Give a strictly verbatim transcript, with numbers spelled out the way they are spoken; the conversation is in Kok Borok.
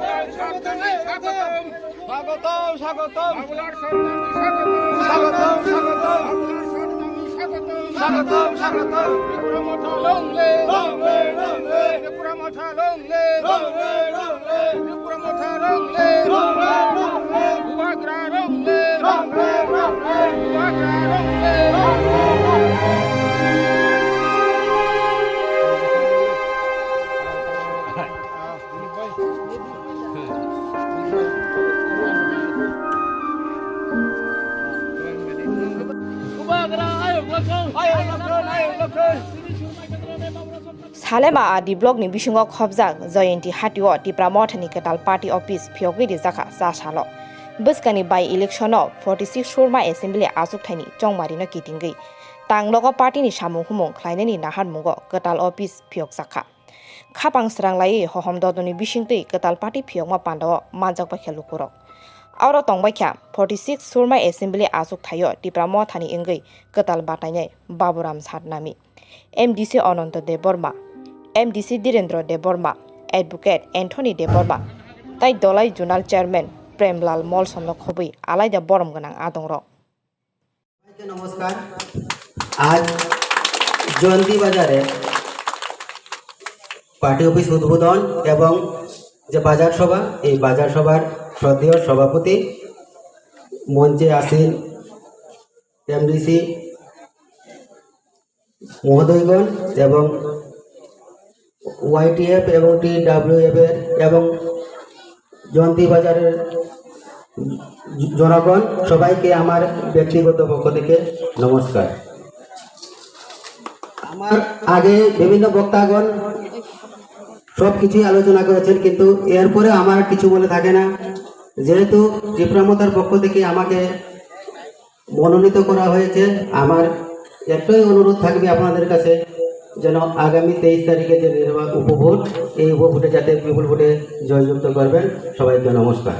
স্বাগতম, স্বাগতম। স্বাগতম, স্বাগতম। বাবুলাল সরকারকে স্বাগতম। স্বাগতম, স্বাগতম। বাবুলাল সরকারকে স্বাগতম। স্বাগতম, স্বাগতম। ত্রিপুরা মথা long live। Long live, long live। Tripura মথা long live। Long live, long live। Tripura মথা long live। Long live, long live। বুবাগ্রা long live। Long live, long live। বুবাগ্রা long live। Long live, long live। Salema R D block ni bisingo khobjak Jayanti Hatio Tipra Mothani kwtal party office phiyogwi rijakha cha salo. Bwskangni by election o forty six Surma Assembly achukthai ni chongmari no kitingwi tanglogo party ni samung humung khlainani naharmungo kwtal office phiyokjakha. Khapang sranglaiwi hohom dodoni bisingtwi kwtal party phiyokma pandao manjakbaikha lukurok. Aro tongbaikha forty six Surma Assembly achukthaio Tipra Mothani wngwi kwtal batainai Baburam Satnami, M D C Ananta Debbarma, M D C Dhirendra Debbarma, Advocate Anthony Debbarma, tai Dolai Zonal Chairman Premlal Molsomno khobwi alaida borom gwnang adongrok. সবাইকে নমস্কার। আজ জয়ন্তী বাজারে party office উদ্বোধন এবং যে বাজার সভা, এই বাজার সভার শ্রদ্ধেয় সভাপতি, মঞ্চে আসীন এমডিসি মহোদয়গণ এবং ওয়াইটিএফ এবং টিডাব্লিউএফ এর এবং জয়ন্তী বাজারের জনগণ সবাইকে আমার ব্যক্তিগত পক্ষ থেকে নমস্কার। আমার আগে বিভিন্ন বক্তাগণ সব কিছুই আলোচনা করেছেন, কিন্তু এরপরে আমার কিছু বলে থাকে না। যেহেতু ত্রিপুরা মথার পক্ষ থেকে আমাকে মনোনীত করা হয়েছে, আমার একটাই অনুরোধ থাকবে আপনাদের কাছে, যেন আগামী তেইশ তারিখে যে নির্বাচন উপভোট, এই উপভোটে যাতে বিপুল ভোটে জয়যুক্ত করবেন। সবাইকে নমস্কার।